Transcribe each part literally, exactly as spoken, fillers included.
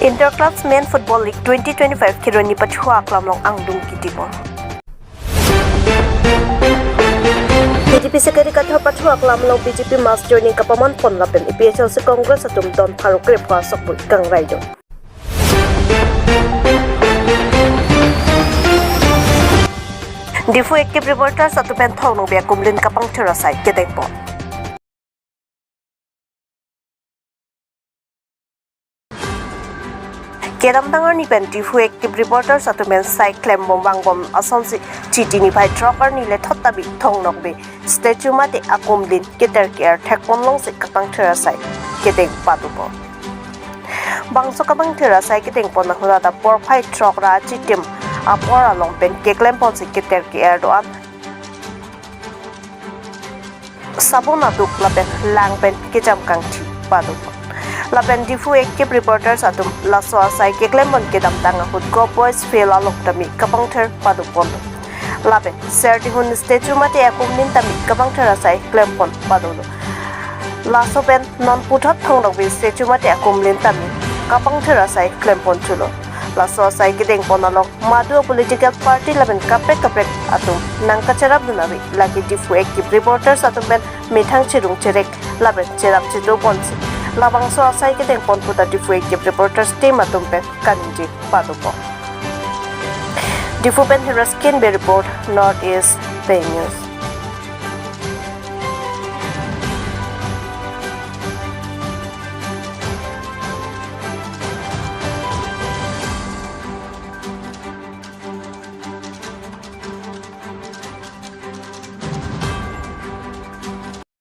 Inter Clubs Men Football League twenty twenty-five Kheroni pathu aklam along angdung kitipon. K T P Secretariat kathar pathu aklam along B J P mass joining kapamanpon lapen A P H L C Congress atum don pharo krepho asokpui kangraido. Diphu Active Reporters atum pen Thong Nokbe akumlin kapangthir asai kedengpon. Kedamtang arni pen Diphu Active Reporters atum pen sai klembom vangbom asonsi Chiti niphai throk arni lethot ta bi Thong Nokbe statue mate akumlin keter ke-er thekpon alongsi kapangthir asai kedeng padopon. Bangso kapangthir asai kedengpon ahut ta porphai throk ra achitim apor along pen keklemponsi keter ke-er do-an sabon aduk lapen lang pen kejam kangthi padopon. Lapen Diphu Active Reporters atum laso asai keklempon kedamtang ahut Govt. Boys Field along tame kapangthir padopon. Lapen Serdihun statue mate akumlin tame kapangthir asai klempon padolo. Laso pen non puthot Thong Nokbe statue mate akumlin tame kapangthir asai klempon chulo. Laso asai kedengpon along madu political party lapen kaprek kaprek atum nangkacherapdun ave. Lake Diphu Active Reporters atum pen methang cherung cherek lapen cherap chedoponsi labangso asai kedengpon puta Diphu Active Reporters team atum pen kaningje padopon. Diphu pen Hiraskin Bey report, North East Pei News.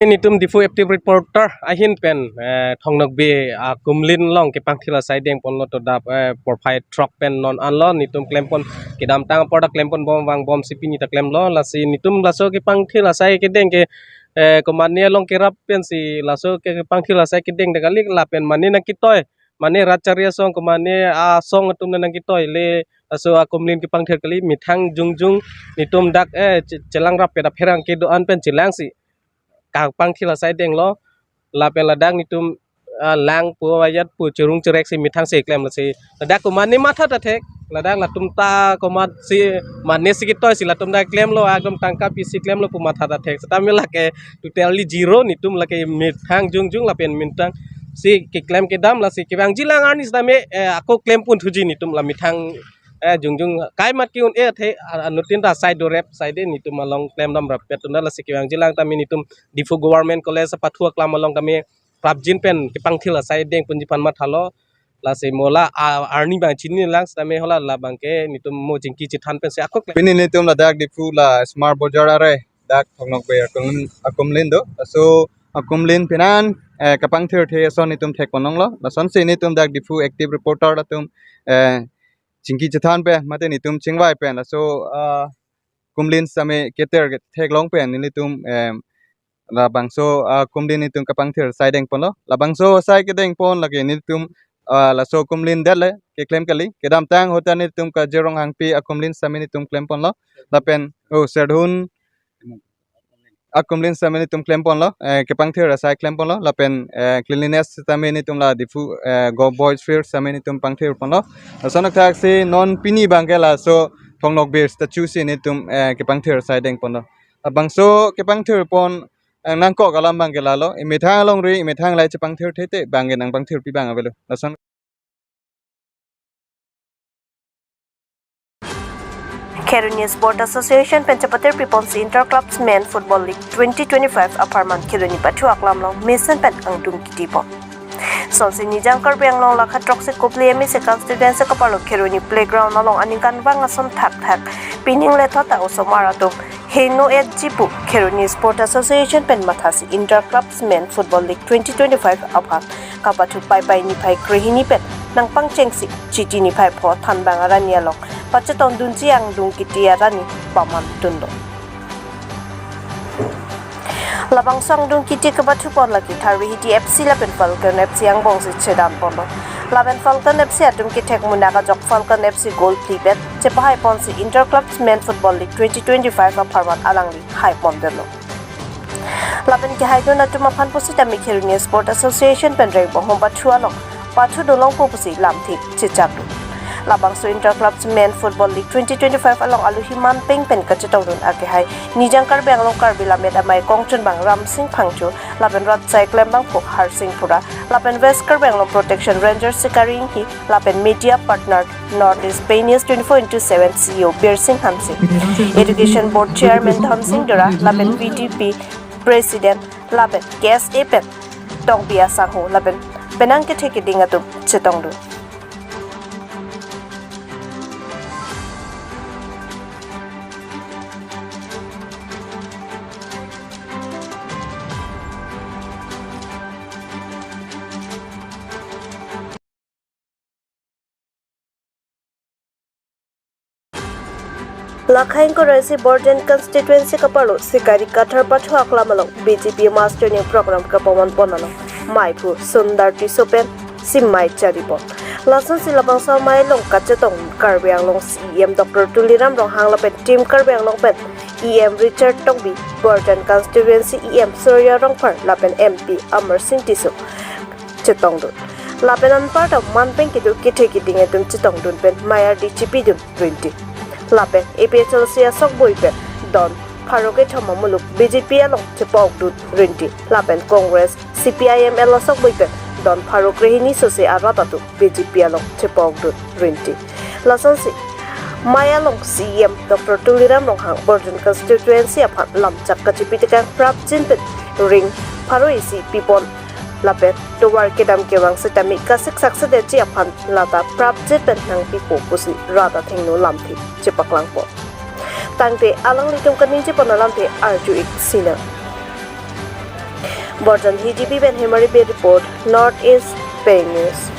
Nelitum Diphu Active Reporter ahin pen, eh, Thong Nokbe akumlin along kepangthir asai dengponlo to dap, eh, porphai throk pen non anlo nelitum klempon kedamtang apor ta klempon bom vangbomsi pini ta klemlo. Lasi nelitum laso kepangthir asai kedeng ke, eh, komane along kerap pensi laso ke kepangthir asai kedeng ta kali lapen mane nangketoi, mane rat chari asong komane asong atum nangketoi le laso akumlin kepangthir kali, methang jongjong nelitum dak, eh, che-, chelang rap peda pherang kedo-an pen chelangsi kapangthir asai denglo. Lapen ladak nelitum, ah, lang pu ayat pu cherung chereksi methang si klem lasi. Ladak komane matha ta thek. Ladak latum ta komatsi mane si ketoisi latum ta klemlo, agom tangka pisi klemlo pu matha ta thek. Setame lake totally zero nelitum lake methang jongjong lapen methang si keklem kedam lasi kevangjilang arni setame, eh, ako klempon thuji nelitum la methang, eh, jongjong kai mat ke-un-e athe, ah, anuttin ta asai dorep asai de nelitum along klemdam rapet tunda lasi kevangjilang tame nelitum Diphu Government College apathu aklam along tame prapjin pen kepangthir asai dengponji aphan mathalo. Lasi mo la, ah, arni abang chinilang setame hala labang ke nelitum mo chingki chethan pensi ako klem. Pini nelitum ladak Diphu la Smart Bazar are dak Thong Nokbe akum, akumlin do. So akumlin penan, eh, kapangthirthe ason nelitum thekpon longlo. Lasonsi nelitum dak Diphu Active Reporter atum, eh, chingki chethan pen mate nelitum chingvai pen laso, ah, akumlin setame keter theklong pen nelitum, em, labangso, ah, akumlin nelitum kapangthir asai dengponlo. Labangso asai kedengpon lake nelitum, ah, laso akumlin det le keklem kali. Kedamtang ahut ta nelitum Kajir Ronghangpi akumlin setame nelitum klemponlo. Lapen, oh, Serdihun akumlin setame nelitum klemponlo, eh, kepangthir asai klemponlo, lapen, eh, cleanliness setame nelitum la Diphu, eh, Govt. Boys Field setame nelitum pangthirponlo. Lason athaksi non pini abang ke laso Thong Nokbe statue si nelitum, eh, kepangthir asai dengponlo. Labangso kepangthirpon, eh, nangkok alam abang ke lalo, emethang alongri, emethang lahai chepangthirthe te abang ke nangpangthirpi abang avelo. Lason Kheroni Sport Association pen chepatir piponsi Inter Clubs Men Football League twenty twenty-five apharman Kheroni pathu aklam along mesen pen angdung kitipon. Sonsi Nijang Karbi Anglong lakha throksi kopili M A C constituency kaparlo Kheroni playground along aningkanvang ason thakthak pining lethot ta osomar atum heno etji pu Kheroni Sport Association pen mathasi Inter Clubs Men Football League twenty twenty-five aphan kapathu Paipai niphai krehini pen nangpangchengsi Chiti niphai pho thanbang arni along pachetongdunji angdung kiti arni pamantunlo. Labangso angdung kiti kapathupon lake Tharvehiti F C lapen Falcon F C angbongsi chedanponlo. Lapen Falcon F C atum kethek munak ajok Falcon F C goal phli pen chepahaiponsi Inter Clubs Men Football League twenty twenty-five apharman alangli haipondetlo. Lapen kehaidun atum aphan pusitame Kheroni Sport Association pen rengbohom pathu along pachu dolongpo pusi lamthe chechak dun. Labangso Inter Clubs Men Football League twenty twenty-five along aluhi manpeng pen kachetongdun akehai Nijang Karbi Anglong Karbi Lammet Amei Kongchunbang Ramsing Phangcho lapen rat asai klembangpo Harsing Pura lapen West Karbi Anglong Protection Ranger Sikari Inghi lapen media partner North East Pei News twenty-four into seven C E O Birsing Hanse, Education Board Chairman Dhonsing Dora lapen V D P President lapen K S A pen Tongbi Asangho lapen penang kethe keding atum chetongdun. Lakhain Koraisi Borjan Constituency kaparlo Sikari Kathar pathu aklam along B J P Mass Training Program kapaman pon along maiphu Sundar Tisso pen simai charipon. Lasonsi labangso amei along kachetong Karbi Anglong C E M Doctor Tuliram Ronghang lapen Team Karbi Anglong pen E M Richard Tokbi, Borjan Constituency E M Surya Rongphar lapen M P Amarsing Tisso chetongdun. Lapen anparta manpeng kedo kethe keding atum chetongdun pen mei ardi chipidun rinti. Lapen A P H L C asokboi pen don pharo kethom amuluk B J P along chepokdun rinti. Lapen Congress, C P I M L asokboi pen don pharo krehini sose arat atum B J P along chepokdun rinti. Lasonsi mei along C E M Doctor Tuliram Ronghang Borjan Constituency aphan lamchak kachipi tekang prapjin pen ring pharo isi pipon lapen tovar kedam kevang setame kasiksak sedetji aphan lata prapjin pen nangpipo pusi rat athengno lamthe chepaklangpo. Tangte alanglitum kaningje pon alamthe arju-ik sinang. Borjan Hidipi pen Hemari Bey report, North East Pei News.